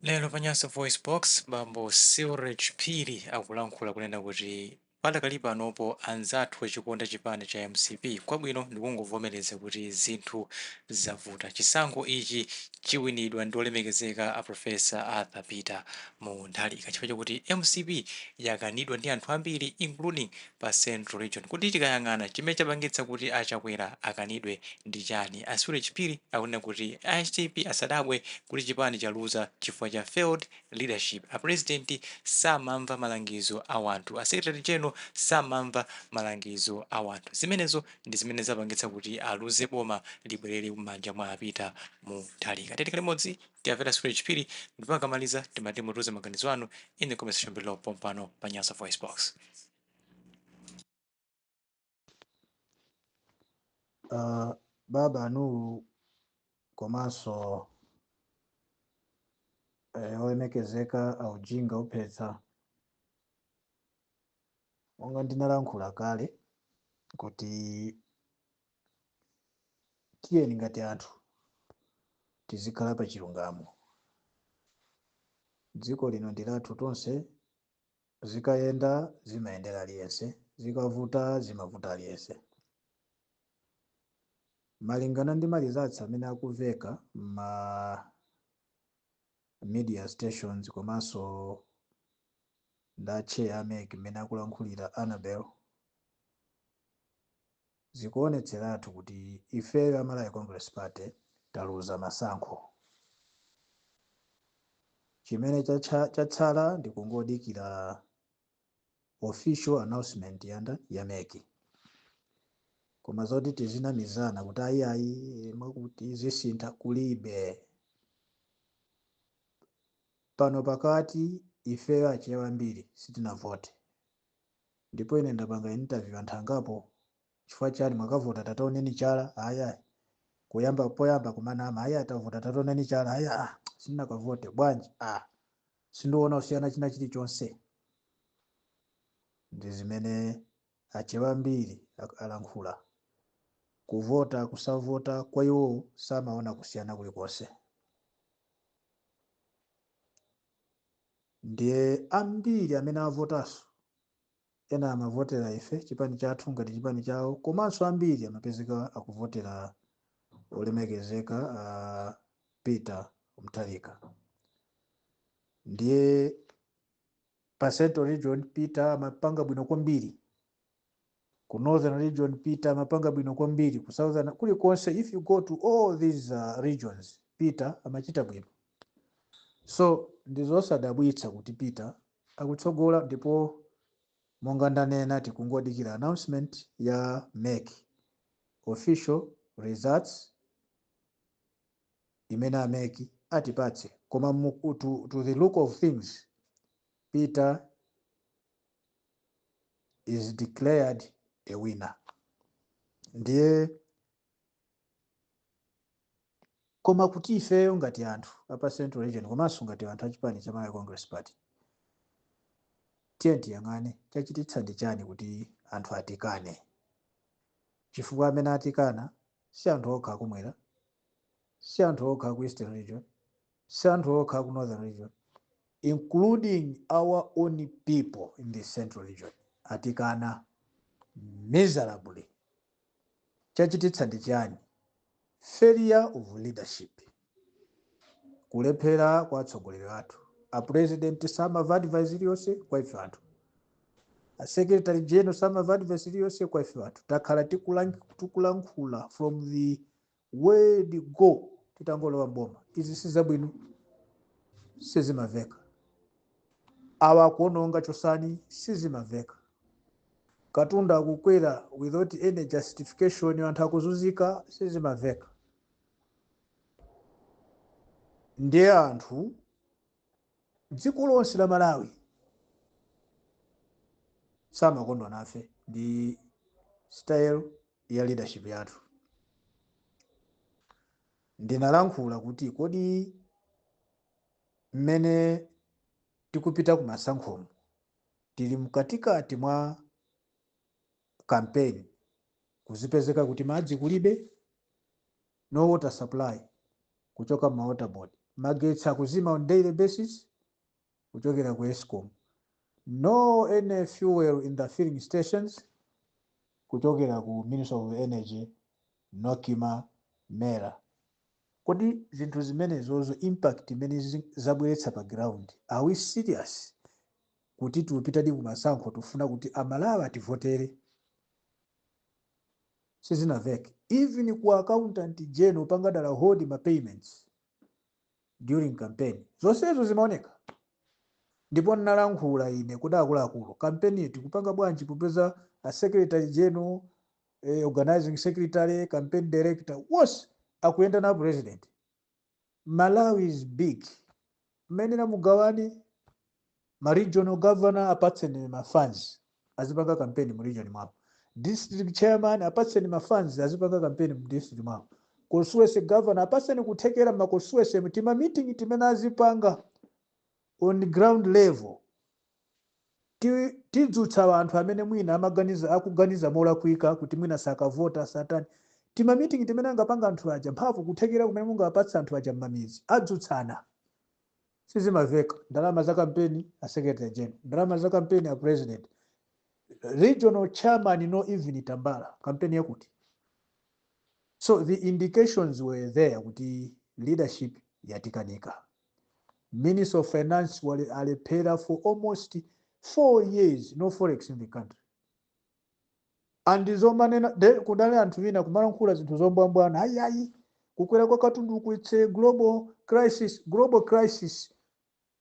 Lero pa Nyasa VoiceBox, bambo Silrich Phiri akulankhula kunena kuti padakali panopo anzathu achikonda chipani cha MCP kwabwino ndikungovomereza kuti zinthu zavuta. Chisankho ichi chiwinidwa ndi olemekezeka a Professor Arthur Peter Mutharika chifukwa chakuti MCP yakanidwa ndi anthu ambiri, including pa Central Region. Kuti tikayang'ana chimene chapangitsa kuti a Chakwera akanidwe ndi chani, a Silrich Phiri akunena kuti a MCP asadabwe kuti chipani chaluza chifukwa cha failed leadership. A President samamva malangizo a wanthu, a Secretary General samamva malangizo a wanthu. Zimenezo ndi zimene zapangitsa kuti aluze, boma libwerere m'manja mwa a Peter Mutharika. Tiyeni limodzi tiyamvera Silrich Phiri, ndipo akamaliza timati mutiuze maganizo anu in the comment section below pompano pa Nyasa Voice Box. Baba Nuru komanso olemekezeka aujinga uphetsa, monga ndinalankhula kale kuti tiyeni ngati anthu tizikhala pa chilungamo. Dziko lino ndi lathu tonse, zikayenda zimayendera aliyense, zikavuta zimavuta aliyense. Malingana ndi ma results amene akumveka ma media stations komanso nda chair a MEC mmene akulankhulira Annabel, zikuonetseratu kuti ifeyo a Malawi Congress Party taluza masankho. Chimene chatsala ndi kungodikira official announcement ya MEC. Koma zoti tizinamizana kuti ayi ayi, mwakuti zisintha, kulibe. Pano pakati ifeyo Achewa ambiri sitinavote, ndipo ine ndapanga interview anthu angapo: "Chifukwa chani mwakavota? Tataoneni chala." "Ayi ayi." Kuyamba poyamba kumanama, "Ayi, atavota, tataoneni chala." "Ayi, ah, sindinakavote." "Bwanji?" "Ah, sindiona kusiyana china chilichonse." Ndi zimene Achewa ambiri alankhula. Kuvota kusavota, kwa iwo samaona kusiyana kulikonse. Ndiye ambiri amene avotanso, ena amavotera ife, chipani chathu ngati chipani chawo, komanso ambiri amapezeka akuvotera olemekezeka Peter Mutharika. Ndiye pa Central Region Peter amapanga bwino kwambiri, ku Northern Region Peter amapanga bwino kwambiri, ku Southern, kulikonse. If you go to all these regions, Peter amachita bwino. So ndizosadabwitsa kuti Peter akutsogola, ndipo monga ndanena, tikungodikira announcement ya MEC, official results imene a MEC atipatse. Koma to the look of things, Peter is declared a winner. Ndiye koma kuti ifeyo ngati anthu apa Central Region komanso ngati anthu achipani cha Malawi Congress Party, tiye tiyang'ane chachititsa ndi chani kuti anthu atikane, chifukwa amene atikana si anthu okha akumwera, si anthu okha aku Eastern Region, si anthu okha aku Northern Region, including our own people in the Central Region atikana miserably. Chachititsa ndi chani? Failure of leadership, kulephera kwa atsogoleri athu. A President samamva advice iliyonse kwa ife anthu, a Secretary General samamva advice iliyonse kwa ife anthu. Takhala tikulankhula from the word go titangolowa mboma, izi sizabwino, sizimaveka. Awa akuononga, chosani, sizimaveka. Katundu akukwera without any justification, anthu akuzunzika, sizimaveka. Ndiye anthu dziko lonse la Malawi samakondwa nafe ndi style ya leadership yathu. Ndinalankhula kuti kodi mmene tikupita ku masankhomo, tili mkatikati mwa campaign, kuzipezeka kuti madzi kulibe, no water supply kuchoka ma water board, Magetsi akuzima on daily basis kuchokera ku ESCOM. No any fuel in the filling stations kuchokera ku Minister of Energy, NOCMA, MERA. Kodi zinthu zimenezozo, impact imene zabweretsa pa ground, are we serious kuti tikupitadi kumasankho, tifuna kuti Amalawi ativotere? Sizinaveke. Even ku Accountant General pangadala hold ma payments during campaign, zonsezo zimaoneka. Ndipo ndinalankhula ine kuti, akuluakulu, kampeni tikupanga bwanji popeza a secretary general, organizing secretary, campaign director wonse akuyenda na president? Malawi is big, mmenera mugawane. Ma regional governor apatseni ma funds azipanga campaign mu region mwawo. District chairman apatseni ma funds azipanga campaign mu district mwawo. Constituency governor apatseni kuthekera ma constituency, tima meeting timene azipanga on ground level. Tidzutsa anthu amene mwina amaganiza, akuganiza molakwika kuti mwina sakavota, satani. Tima meeting timene angapanga anthu aja, mphamvu kuthekera kumene mungapatsa anthu aja m'mamidzi, adzutsana. Sizimaveka. Ndalama za kampeni a secretary general, ndalama za kampeni a president, regional chairman, no even tambala kampeni yakuti. So the indications were there kuti leadership yatikanika. Minister of Finance wale alephera for almost 4 years, no forex in the country. And zomanena kudali anthu ina kumalankhula zinthu zombwambwana, ayi ayi, kukwera kwa katundu, it's a global crisis. Global crisis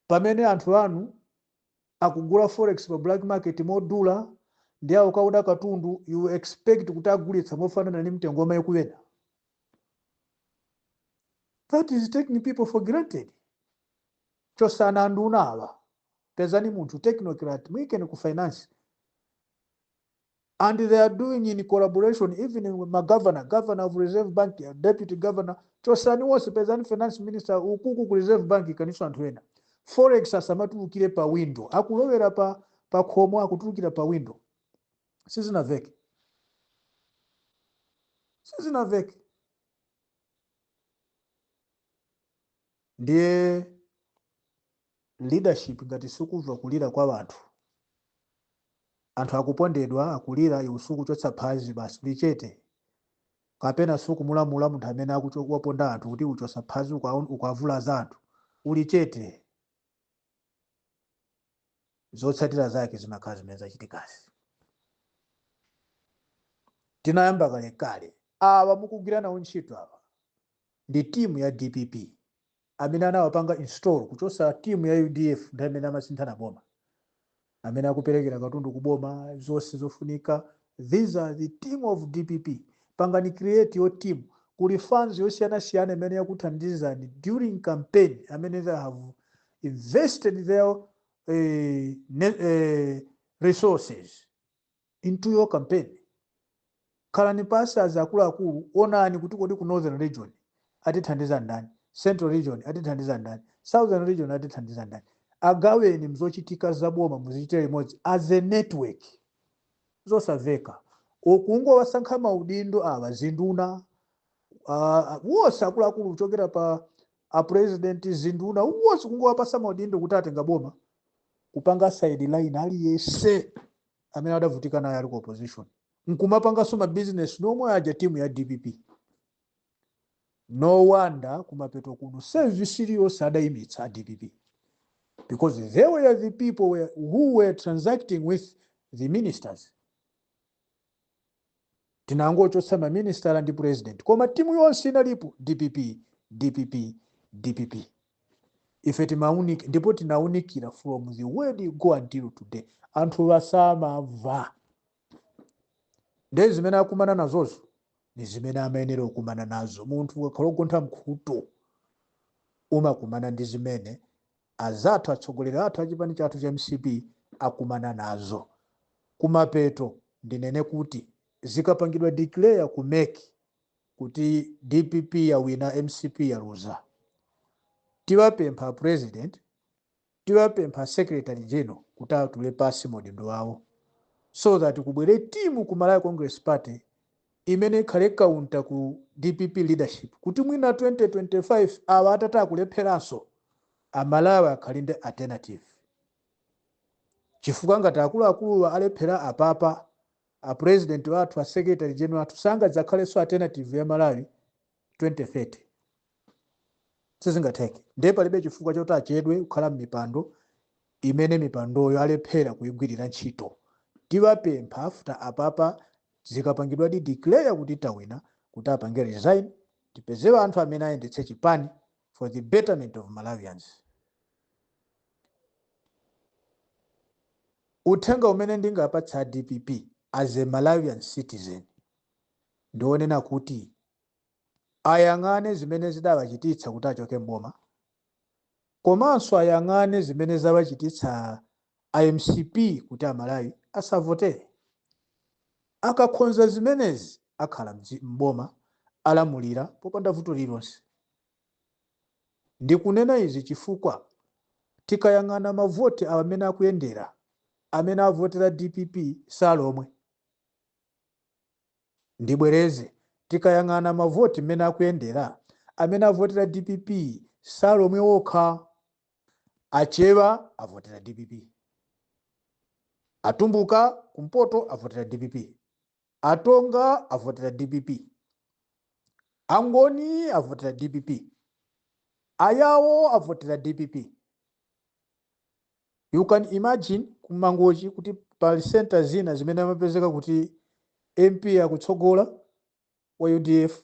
pamene anthu anu akugula forex pa black market modula, ndi awo kauda katundu, you expect kuti agulitsa mofanana ndi mtengo wa mayiko ena? That is taking people for granted. Chosana anduna awa, pezani munthu technocrat, muyikeni ku finance. And they are doing in collaboration even with ma governor, governor of Reserve Bank, deputy governor. Chosani wonse, pezani finance minister ukuku ku Reserve Bank, kaniso anthu ena. Forex asamatulukire pa window, akulowera pa khomo, akutulukira pa window. Sizinaveke, sizinaveke. Ndiye leadership ngati sikumva kulira kwa anthu, anthu akupondedwa, akulira, iwe sukuchotsa phazi, basi uli chete, kapena sukumulamula munthu amene waponda anthu kuti uchosa phazi, ukavulaza anthu, uli chete, zotsatira zake zimakhala zimene zachitikazi. Tinayamba kalekale. Awa mukugwira nawo ntchito awa ndi timu ya DPP amene anawapanga install kuchosa timu ya UDF ndi amene amasinthana boma, amene akuperekera katundu kuboma, zonse zofunika. These are the team of DPP. Pangani create your team. Kuli funds yosiyanasiyana imene yakuthandizani during campaign, amene they have invested their resources into your campaign. Khalani pasi as akuluakulu, onani kuti kodi ku Northern Region atithandiza ndani, Central Region atithandiza ndani, Southern Region atithandiza ndani. Agaweni mzochitika zaboma, muzichitira limodzi as a network. Zosamveka ukungowasankha maudindo awa, zinduna, wonse akuluakulu kuchokera pa a president, zinduna wonse, kungowapasa maudindo kuti atenga boma, kupanga sideline aliyense amene adavutika naye ali ku opposition, nkumapanganso mabizinesi nomwe aja timu ya DPP. No wonder kumapeto kuno service iliyonse adayimitsa a DPP, because they were the people who were transacting with the ministers. Tinangochotsa maministala ndi president, koma timu yonse inalipo DPP, DPP, DPP. Ife timaunika ndipo tinaunikira from the word go until today. Anthu vasamamva. Ndiye zimene akumana nazozo ni zimene amayenera kukumana nazo. Munthu ukakhala ugontha mkhutu, umakumana ndi zimene azathu, atsogoleri athu achipani chathu cha MCP akumana nazo. Kumapeto ndinene kuti zikapangidwa declare ku MEC kuti DPP yawina, MCP yaluza, tiwapempha president, tiwapempha secretary general kuti atule pasi maudindo awo so that kubwere timu ku Malawi Congress Party. Imene ikhale counter ku DPP leadership, kuti mwina 2025 awa atati akulepheranso, Amalawi akhale ndi alternative, chifukwa ngati akuluakuluwa alephera apapa, a president wathu, a secretary general athu, sangadzakhalenso alternative ya Malawi 2030, sizingatheke. Ndiye palibe chifukwa choti achedwe kukhala m'mipando imene mipandoyo alephera kuyigwirira ntchito. Tiwapempha after apapa zikapangidwa di declare kuti tawina, kuti apange resign, tipezewe anthu amene ayendetse chipani for the betterment of Malawians. Uthenga umene ndingapatsa DPP as a Malawian citizen ndionena kuti ayang'ane zimene zidawachititsa kuti achoke mboma, komanso ayang'ane zimene zawachititsa iMCP kuti Amalawi asavotere. Akakhonza zimenezi, akhala mboma, alamulira popanda vuto lililonse. Ndikunena izi chifukwa tikayang'ana mavoti awa amene akuyendera, amene avotera DPP salomwe. Ndibwereze, tikayang'ana mavoti mmene akuyendera, amene avotera DPP salomwe okha. Achewa avotera DPP, Atumbuka kumpoto avotera DPP, Atonga avotera DPP, Angoni avotera DPP, Ayawo avotera DPP. You can imagine kuMangochi kuti pali center zina zimene amapezeka kuti MP akutsogola wa UDF,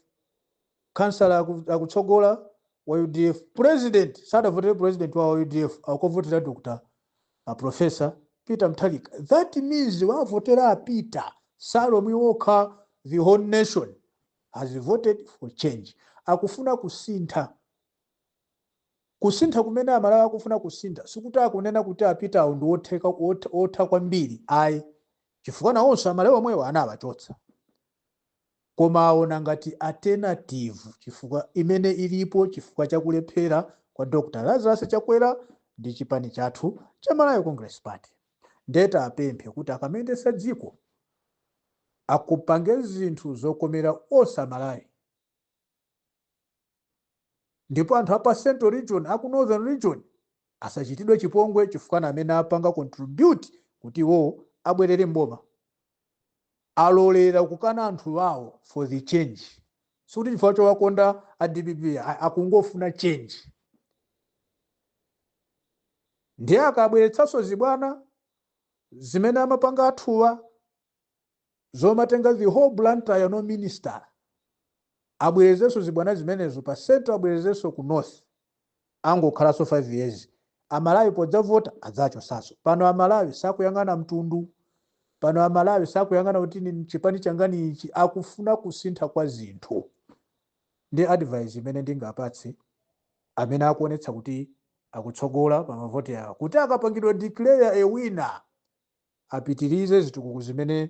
kansala akutsogola wa UDF, president sadavotere president wa UDF, akuvotera Dr. a Professor Peter Mutharika. That means wavotera apita salomwe wokha, the whole nation has voted for change. Akufuna kusintha. Kusintha kumene Amalawi akufuna kusintha, sikuti akunena kuti apitawo ndi otheka, otha kwambiri, ayi, chifukwa nawonso Amalawi omwewo anawachotsa, koma aona ngati alternative chifukwa imene ilipo, chifukwa chakulephera kwa Dr. Lazarus Chakwera ndi chipani chathu cha Malawi Congress Party. Ndeta apemphe kuti akamayendetsa dziko akupange zinthu zokomera onse Amalawi, ndipo anthu apa Central Region, aku Northern Region asachitidwe chipongwe, chifukwa na amene apanga contribute kuti iwowo abwerere mboma. Alolera kukana anthu awo for the change, sikuti chifukwa chowakonda a DPP, akungofuna change. Ndiye akabweretsanso zibwana zimene amapanga athuwa, zomatenga the whole Blantyre, no minister, abwerezenso zibwana zimenezo pa Central, abwerezenso ku North, angokhalanso 5 years, Amalawi podzavota adzachosanso. Pano Amalawi sakuyang'ana mtundu, pano Amalawi sakuyang'ana kuti ni chipani changani ichi, akufuna kusintha kwa zinthu. Ndi advice imene ndingapatse amene akuonetsa kuti akutsogola pa mavoti awo, kuti akapangidwa declare a winner, apitirize zitukuko zimene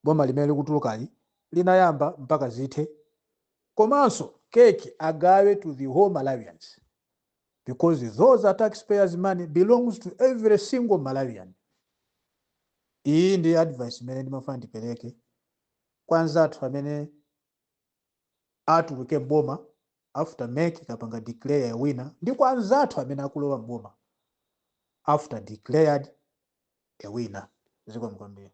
boma limene likutulukali linayamba mpaka zithe, komanso keke agawe to the whole Malawians, because those are taxpayers' money, belongs to every single Malawian. Iyi ndi advice imene ndimafuna ndipereke kwa anzathu amene atuluke mboma after MEC ikapanga declare a winner, ndi kwa anzathu amene akulowa mboma after declared a winner. Zikomo kwambiri.